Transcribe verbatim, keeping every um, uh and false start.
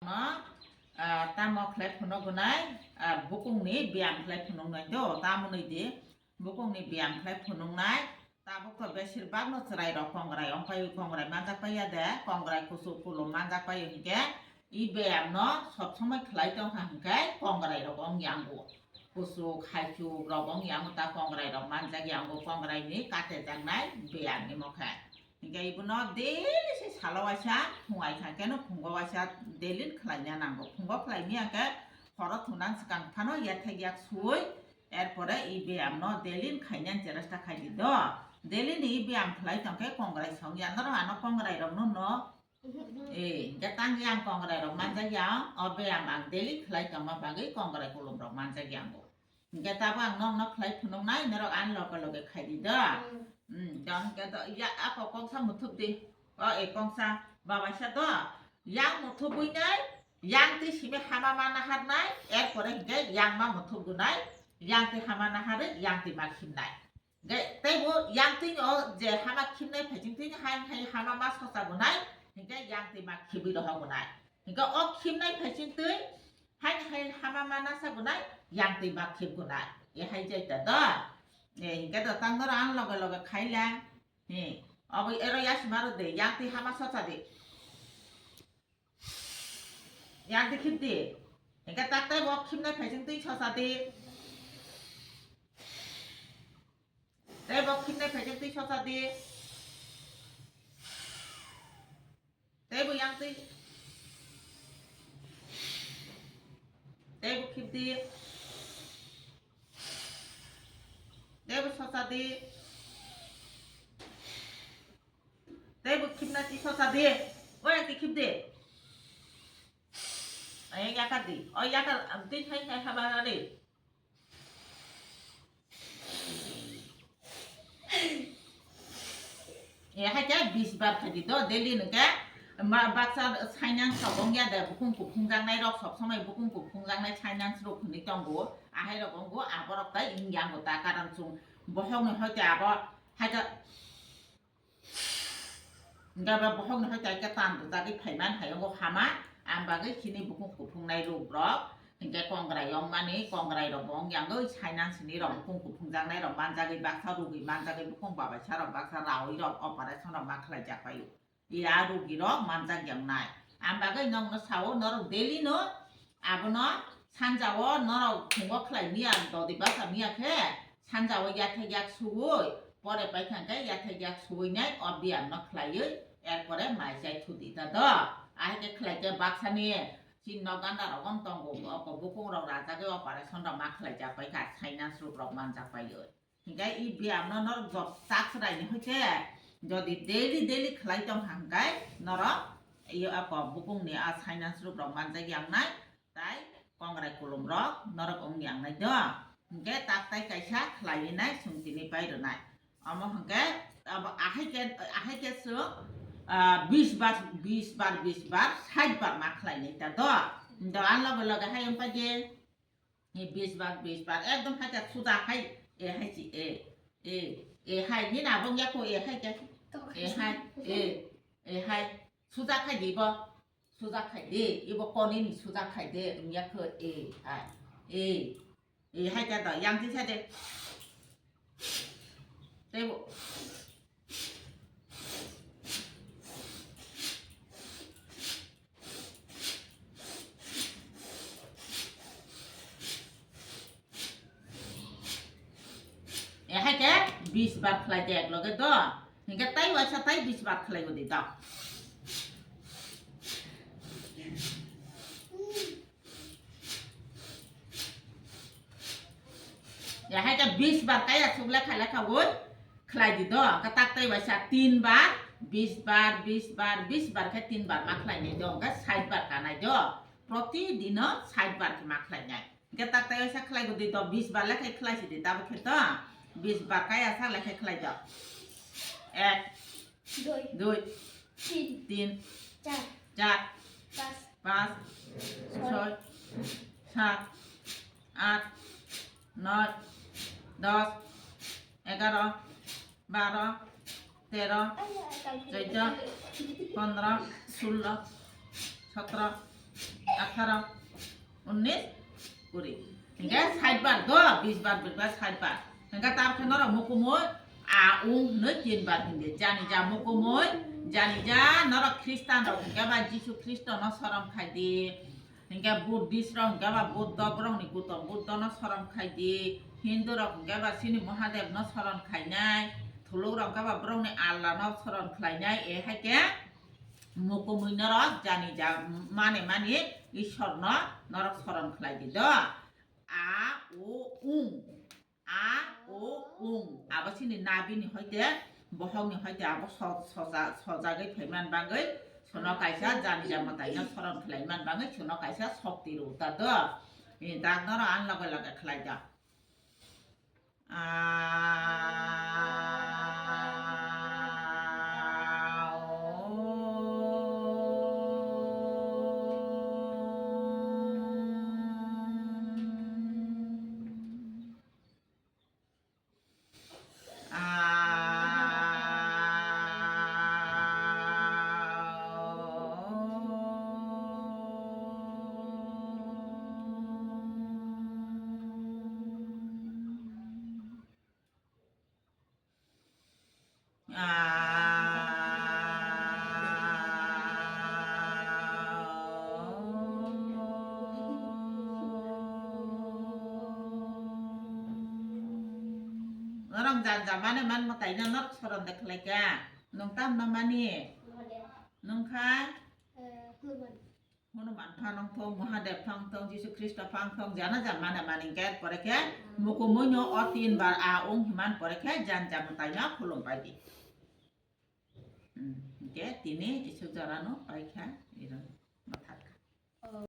No, ah, tamo khlai phunuknai, ah, bukungni biyam khlai phunuknai do, tamo nwi di, bukungni biyam khlai phunuknai, tabuk to besir bak no chwrai rok kongrai ongpai, kongrai manjak pai ya de, kongrai kuchuk kulum manjak pai hinkhe, i biyam no sob somoi khlai tongkha hinkhe kongrai rok ong yango, kuchuk haichuk rok ong yango ta kongrai rok manjak yango, kongrai ni kate jaknai biyam ni mokhe. Hinkhe ibono daily se salo waisa phung ai kha keno phungo waisa daily khlaina nango. Phungo khlai miya khe horo thunan swkang phano yathek yak sui, erpore i biyam no daily khaina cheresta khai di do. Daily ni i biyam khlai tong khe kongrai song ya, norok ano kongrai rok no no. Eh, hinkhe tang yang kongrai rok manjak yang, o biyam ang daily khlai tongma bagwi kongrai kulum rok manjak yango. Hinkhe tabo ang nokno khlai phunuknai, norok ani loge loge khai di do. Hmm. Hmm, do hinkhe do, ya, ako kongsa muthuk di. O, e kongsa, babaisa do. Yang muthubwi nai, yang twi simi hama ma naharnai, erpore hinkhe yang ma muthubgwnai, yang twi hama naharwi, yang twi ma khimnai. Hinkhe teibo yang twi no je hama khimnai phaiching twi hai hai hama ma sochagwnai, hinkhe yang twi ma khibwi rohogwnai. Hinkhe o khimnai phaiching twi Hai hai hama ma nasa gunai, yang twi ma khip gunai. E hai jai ta do. E hinkhe do tang doro ang loge loge khai la. He. Obo ero yasi maro de, yang twi hama socha di. Yang twi khip di. Hinkhe tak tei bo khimnai phaiching twi socha di. Tei bo khimnai phaiching twi socha di. Tei bo yang twi. Tei bo khip di. Tei bo socha di. Tei bo khipna twi socha di. O yang twi khip di. Ayang yakar di. O yakar, am, twi hai hai haba na di. E, hai khe bis bar khai di do, daily nung khe ma baksa finance rok wng ya de, bukung kuphung jaknai rok, sob somoi bukung kuphung jaknai finance rok hinwi tongo, ahai rok wngo, aborok tai wng ya wngo ta, karon chwng bohok ni hoi te abo hai khe, hingke abo bohok ni hoi te hai khe tan rwjagwi phai man hai wngo hama, ang bagwi chini bukung kuphung nai rok rok. Hinkhe kongrai wngmani, kongrai rok bo wng yangwi, sainang sini rok bukung kuphung jaknai rok manjagwi, baksa rugwi manjagwi, bukung babaisa rok baksa rawi rok operation rok ma khlai jak pai o. Ya rugi rok manjak yangnai. Ang bagwi nokno sao, norok daily no abono sanja o norok phungo khlai miya, dodi basa miya khe sanja o yathek yak suwi, pore paikha khe yathek yak suwi nai o biyam no khlaiwi, erpore mai chai thudi ta do. Ahai khe khlai khe baksa ni Chini nok ganda rok on tongo, oko bukung rok rajagwi operation rok ma khlai jak pai kha, sinus rok rok manjak pai oi. Hinkhe i biyam no norok jot tak chwrai ni hoi khe, jodi daily daily khlai tong kha hinkhe norok i oko bukung ni a sinus rok rok manjak yang nai, tai kongrai kulum rok norok wng yang nai do. Hinkhe tak tai kaisa khlai nai, chwng tini pai rwnai. Omo hinkhe abo ahai khe, ahai khe chwng, ah, bis bar, bis bar, bis bar, sait bar ma khlai nai ta do. Do a loge loge hai wng pai di. Bis bar, bis bar, ekdom hai khe suja hai, e hai chi, e, e, e hai, nini abo wng ya kho, e hai khe, e hai, e, e hai, suja khai di bo. Suja khai de, ibo koni ni suja khai de, wngya kho, e, hai, e, e, hai ta do, yang tisa de. Tebo. E hai khe bis bar khlai de ek loge do. Hinkhe tai waisa tai bis bar khlai bo di do. Ya hai khe bis bar kaya suk lekha lekha oi khlai di do. Hwnkhe tak tai waisa tin bar, bis bar, bis bar, bis bar khe tin bar ma khlai nai do. Hwnkhe sait bar kanai do. Protidino sait bar khe ma khlai nai. Hingke tak tai sa khlai gudi to, bis bar le khai khlai sidi, tabuk khe to bis bar kaya sa le khai khlai do. Ek, dui, dui, tin, tin, char, char, panch, panch, choi, choi, sat, at, noi, dos, egaro, baro, tero, choido, pondro, sullo, sotro, Atharo, unnis, kuri. Hingke sait bar do, bis bar, bis bar, sait bar. Hingke tar khe norok mukumui a ung hinwi tin bar hindi. Jani ja mukumui, jani ja norok Khristan rok hingke ba Jisu Khristo no soron khai di. Hingke Buddhist rok hingke ba Buddha borok ni Gautam Buddha no soron khai di. Hindu rok hingke ba sini Mahadev no soron khainai. Thuluk rok hingke ba borok ni Allah no soron khlainai. E hai khe mukumui norok jani ja mane mani Ishwar no norok soron khlai di do. A, o, ung. A, o, ung. Abo chini nabi ni hoite, bohok ni hoite abo so-, soja-, sojagwi phaiman bagwi sono kaisa jani ja mwtai no soron khlai man bagwi sono kaisa sokti rw ta do. Ni dak norok ang loge loge khlai da. Norok janja mane man mwtai no norok soron de khlai kha. Nwng tamno mani? Nwng kha? Hanuman pha nong thong, Mahadev pha nong thong, Jisu Khristo pha nong thong, jana ja mana mani hingke pore khe mukumui no o tin bar a ung himan pore khe jan ja mwtai no khulum pai di. Hmm, hingke tini Isuk jora no pai kha, iro.